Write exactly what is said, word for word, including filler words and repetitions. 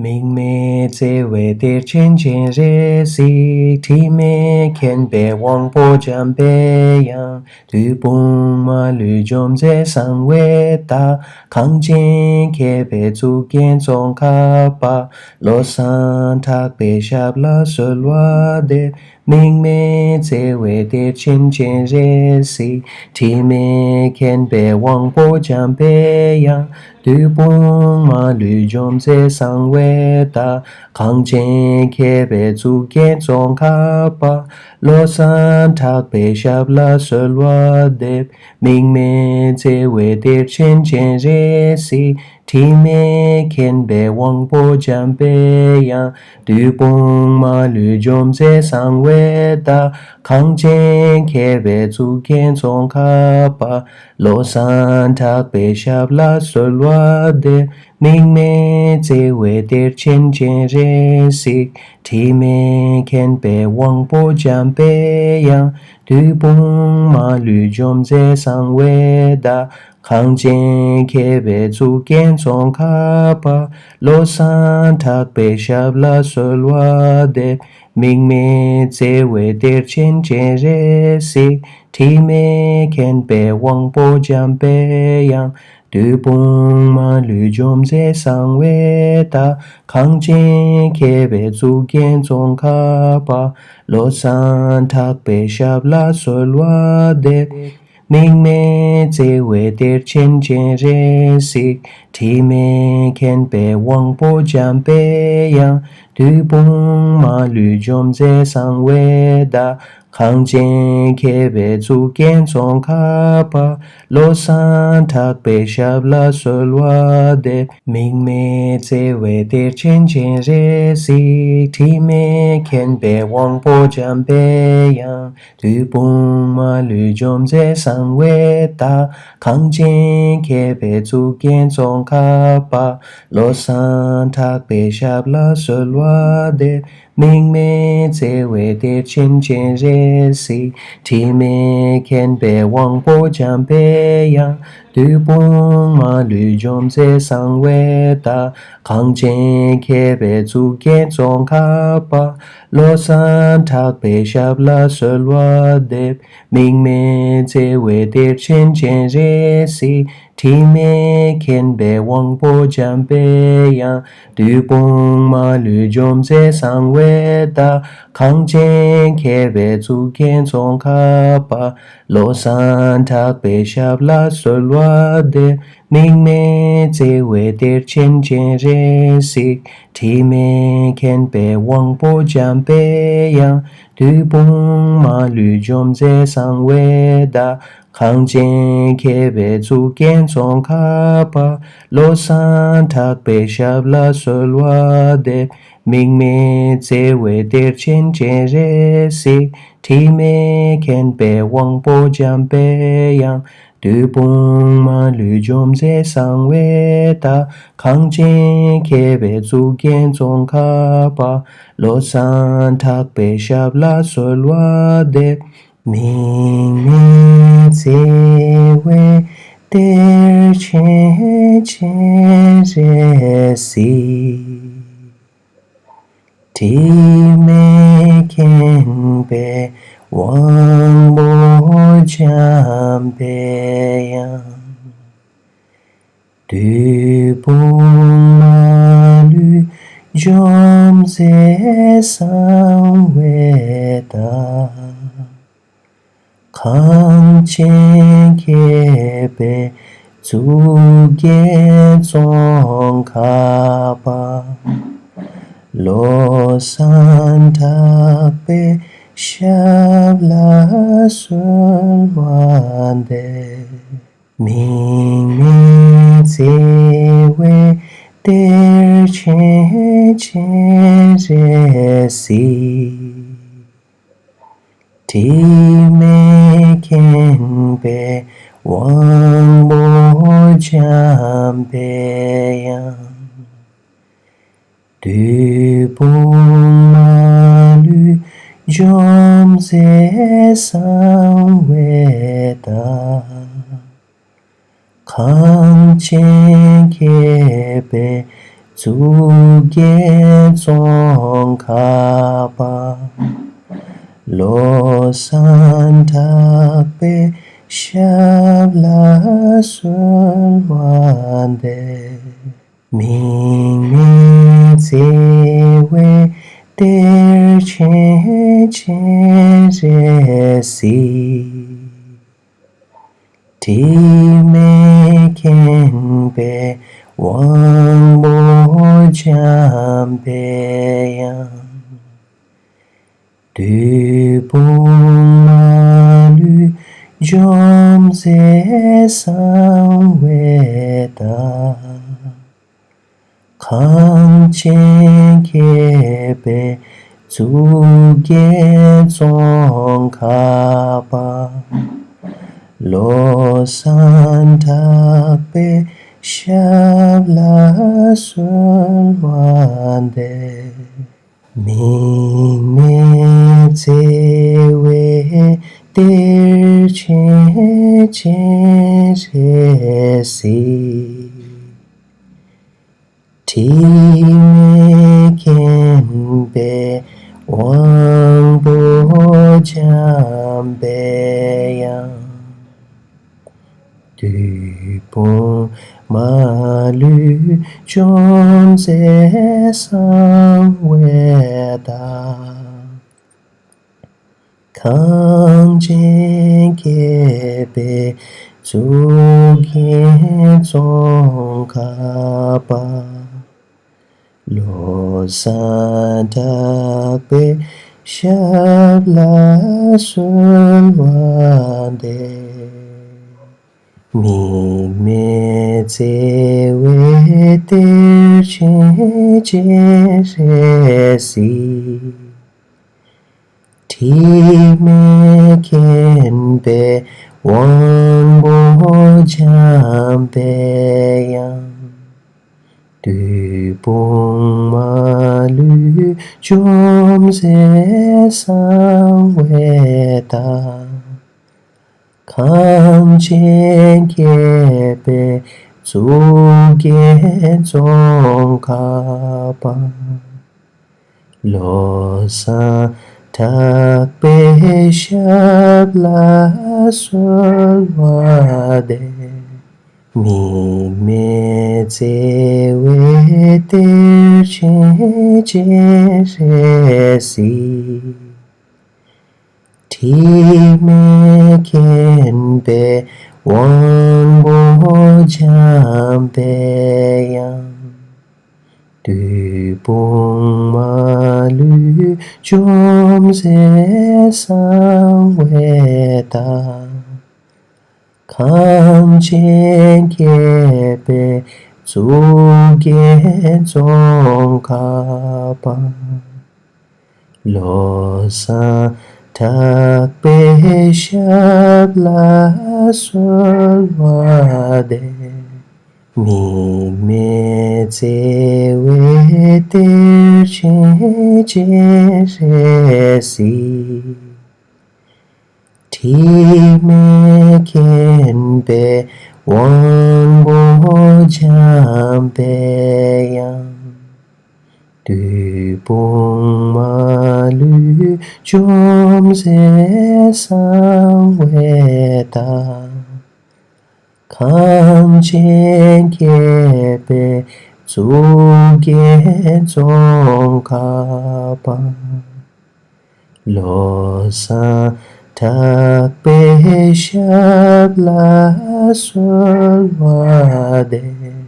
དམིགས་མེད་བརྩེ་བའི་གཏེར་ཆེན་སྤྱན་རས་གཟིགས། དྲི་མེད་མཁྱེན་པའི་དབང་པོ་འཇམ་པའི་དབྱངས། བདུད་དཔུང་མ་ལུས་འཇོམས་མཛད་གསང་བའི་བདག། གངས་ཅན་མཁས་པའི་གཙུག་རྒྱན་ཙོང་ཁ་པ། བློ་བཟང་གྲགས་པའི་ཞབས་ལ་གསོལ་བ་འདེབས། དམིགས་མེད་བརྩེ་བའི་གཏེར་ཆེན་སྤྱན་རས་གཟིགས། དྲི་མེད་མཁྱེན་པའི་དབང་པོ་འཇམ་པའི་དབྱངས། བདུད་དཔུང་མ་ལུས་འཇོམས་མཛད་གསང་བའི་བདག། གངས་ཅན་མཁས་པའི་གཙུག་རྒྱན་ཙོང་ཁ་པ། བློ་བཟང་གྲགས་པའི་ཞབས་ལ་གསོལ་བ་འདེབས། དམིགས་མེད་བརྩེ་བའི་གཏེར་ཆེན་སྤྱན་རས་གཟིགས། དྲི་མེད་མཁྱེན་པའི་དབང་པོ་འཇམ་པའི་དབྱངས། བདུད་དཔུང་མ་ལུས་འཇོམས་མཛད་གསང་བའི་བདག། གངས་ཅན་མཁས་པའི་གཙུག་རྒྱན་ཙོང་ཁ་པ། བློ་བཟང་གྲགས་པའི་ཞབས་ལ་གསོལ་བ་འདེབས། དམིགས་མེད་བརྩེ་བའི་གཏེར་ཆེན་སྤྱན་རས་གཟིགས། དྲི་མེད་མཁྱེན་པའི་དབང་པོ་འཇམ་པའི་དབྱངས། བདུད་དཔུང་མ་ལུས་འཇོམས་མཛད་གསང་བའི་བདག། གངས་ཅན་མཁས་པའི་གཙུག་རྒྱན་ཙོང་ཁ་པ། བློ་བཟང་གྲགས་པའི་ཞབས་ལ་གསོལ་བ་འདེབས། དམིགས་མེད་བརྩེ་བའི་གཏེར་ཆེན་སྤྱན་རས་གཟིགས། དྲི་མེད་མཁྱེན་པའི་དབང་པོ་འཇམ་པའི་དབྱངས། བདུད་དཔུང་མ་ལུས་འཇོམས་མཛད་གསང་བའི་བདག། གངས་ཅན་མཁས་པའི་གཙུག་རྒྱན་ཙོང་ཁ་པ། བློ་བཟང་གྲགས་པའི་ཞབས་ལ་གསོལ་བ་འདེབས། དམིགས་མེད་བརྩེ་བའི་གཏེར་ཆེན་སྤྱན་རས་གཟིགས། དྲི་མེད་མཁྱེན་པའི་དབང་པོ་འཇམ་པའི་དབྱངས། བདུད་དཔུང་མ་ལུས་འཇོམས་མཛད་གསང་བའི་བདག། གངས་ཅན་མཁས་པའི་གཙུག་རྒྱན་ཙོང་ཁ་པ། བློ་བཟང་གྲགས་པའི་ཞབས་ལ་གསོལ་བ་འདེབས། དམིགས་མེད་བརྩེ་བའི་གཏེར་ཆེན་སྤྱན་རས་གཟིགས། དྲི་མེད་མཁྱེན་པའི་དབང་པོ་འཇམ་པའི་དབྱངས། བདུད་དཔུང་མ་ལུས་འཇོམས་མཛད་གསང་བའི་བདག། གངས་ཅན་མཁས་པའི་གཙུག་རྒྱན་ཙོང་ཁ་པ། བློ་བཟང་གྲགས་པའི་ཞབས་ལ་གསོལ་བ་འདེབས། དམིགས་མེད་བརྩེ་བའི་གཏེར་ཆེན་སྤྱན་རས་གཟིགས། དྲི་མེད་མཁྱེན་པའི་དབང་པོ་འཇམ་པའི་དབྱངས། བདུད་དཔུང་མ་ལུས་འཇོམས་མཛད་གསང་བའི་བདག། གངས་ཅན་མཁས་པའི་གཙུག་རྒྱན་ཙོང་ཁ་པ། བློ་བཟང་གྲགས་པའི་ཞབས་ལ་གསོལ་བ་འདེབས། དམིགས་མེད་བརྩེ་བའི་གཏེར་ཆེན་སྤྱན་རས་གཟིགས། དྲི་མེད་མཁྱེན་པའི་དབང་པོ་འཇམ་པའི་དབྱངས། བདུད་དཔུང་མ་ལུས་འཇོམས་མཛད་གསང་བའི་བདག། གངས་ཅན་མཁས་པའི་གཙུག་རྒྱན་ཙོང་ཁ་པ། བློ་བཟང་གྲགས་པའི་ཞབས་ལ་གསོལ་བ་འདེབས། དམིགས་མེད་བརྩེ་བའི་གཏེར་ཆེན་སྤྱན་རས་གཟིགས། དྲི་མེད་མཁྱེན་པའི་དབང་པོ་འཇམ་པའི་དབྱངས། བདུད་དཔུང་མ་ལུས་འཇོམས་མཛད་གསང་བའི་བདག། གངས་ཅན་མཁས་པའི་གཙུག་རྒྱན་ཙོང་ཁ་པ། བློ་བཟང་གྲགས་པའི་ཞབས་ལ་གསོལ་བ་འདེབས། དམིགས་མེད་བརྩེ་བའི་གཏེར་ཆེན་སྤྱན་རས་གཟིགས། དྲི་མེད་མཁྱེན་པའི་དབང་པོ་འཇམ་པའི་དབྱངས། བདུད་དཔུང་མ་ལུས་འཇོམས་མཛད་གསང་བའི་བདག། གངས་ཅན་མཁས་པའི་གཙུག་རྒྱན་ཙོང་ཁ་པ། བློ་བཟང་གྲགས་པའི་ཞབས་ལ་གསོལ་བ་འདེབས། དམིགས་མེད་བརྩེ་བའི་གཏེར་ཆེན་སྤྱན་རས་གཟིགས། དྲི་མེད་མཁྱེན་པའི་དབང་པོ་འཇམ་པའི་དབྱངས། བདུད་དཔུང་མ་ལུས་འཇོམས་མཛད་གསང་བའི་བདག། གངས་ཅན་མཁས་པའི་གཙུག་རྒྱན་ཙོང་ཁ་པ། བློ་བཟང་གྲགས་པའི་ཞབས་ལ་གསོལ་བ་འདེབས། དམིགས་མེད་བརྩེ་བའི་གཏེར་ཆེན་སྤྱན་རས་གཟིགས། དྲི་མེད་མཁྱེན་པའི་དབང་པོ་འཇམ་པའི་དབྱངས། བདུད་དཔུང་མ་ལུས་འཇོམས་མཛད་གསང་བའི་བདག། གངས་ཅན་མཁས་པའི་ གཙུག་རྒྱན་ཙོང་ཁ་པ། བློ་བཟང་གྲགས་པའི་ཞབས་ལ་གསོལ་བ་འདེབས། དམིགས་མེད་བརྩེ་བའི་གཏེར་ཆེན་སྤྱན་རས་གཟིགས། དྲི་མེད་མཁྱེན་པའི་དབང་པོ་འཇམ་པའི་དབྱངས། བདུད་དཔུང་མ་ལུས་འཇོམས་མཛད་གསང་བའི་བདག། གངས་ཅན་བསྐྱེད་པའི་གཙུག་རྒྱན་ཙོང་ཁ་པ། བློ་བཟང་གྲགས་པའི་ཞབས་ལ་གསོལ་བ་འདེབས། དམིགས་མེད་བརྩེ་བའི་གཏེར་ཆེན་སྤྱན་རས་གཟིགས། དྲི་མེད་མཁྱེན་པའི་དབང་པོ་འཇམ་པའི་དབྱངས། བདུད་དཔུང་མ་ལུས་འཇོམས་མཛད་གསང་བའི་བདག། གངས་ཅན་བསྐྱེད་པའི་གཙུག་རྒྱན་ཙོང་ཁ་པ། བློ་བཟང་གྲགས་པའི་ཞབས་ལ་གསོལ་བ་འདེབས། དམིགས་མེད་བརྩེ་བའི་གཏེར་ཆེན་སྤྱན་རས་གཟིགས། དྲི་མེད་མཁྱེན་པའི་དབང་པོ་འཇམ་པའི་དབྱངས། བདུད་དཔུང་མ་ལུས་འཇོམས་མཛད་གསང་བའི་བདག། གངས་ཅན་བསྐྱེད་པའི་གཙུག་རྒྱན་ཙོང་ཁ་པ། བློ་བཟང་གྲགས་པའི་ཞབས་ལ་གསོལ་བ་འདེབས། དམིགས་མེད་བརྩེ་བའི་གཏེར་ཆེན་སྤྱན་རས་གཟིགས། དྲི་མེད་མཁྱེན་པའི་དབང་པོ་འཇམ་པའི་དབྱངས། བདུད་དཔུང་མ་ལུས་འཇོམས་མཛད་གསང་བའི་བདག། གངས་ཅན་བསྐྱེད་པའི་གཙུག་རྒྱན་ཙོང་ཁ་པ། བློ་བཟང་གྲགས་པའི་ཞབས་ལ་གསོལ་བ་འདེབས། དམིགས་མེད་བརྩེ་བའི་གཏེར་ཆེན་སྤྱན་རས་གཟིགས། དྲི་མེད་མཁྱེན་པའི་དབང་པོ་འཇམ་པའི་དབྱངས། བདུད་དཔུང་མ་ལུས་འཇོམས་མཛད་གསང་བའི་བདག། གངས་ཅན་བསྐྱེད་པའི་གཙུག་རྒྱན་ཙོང་ཁ་པ། བློ་བཟང་གྲགས་པའི་ཞབས་ལ་གསོལ་བ་འདེབས།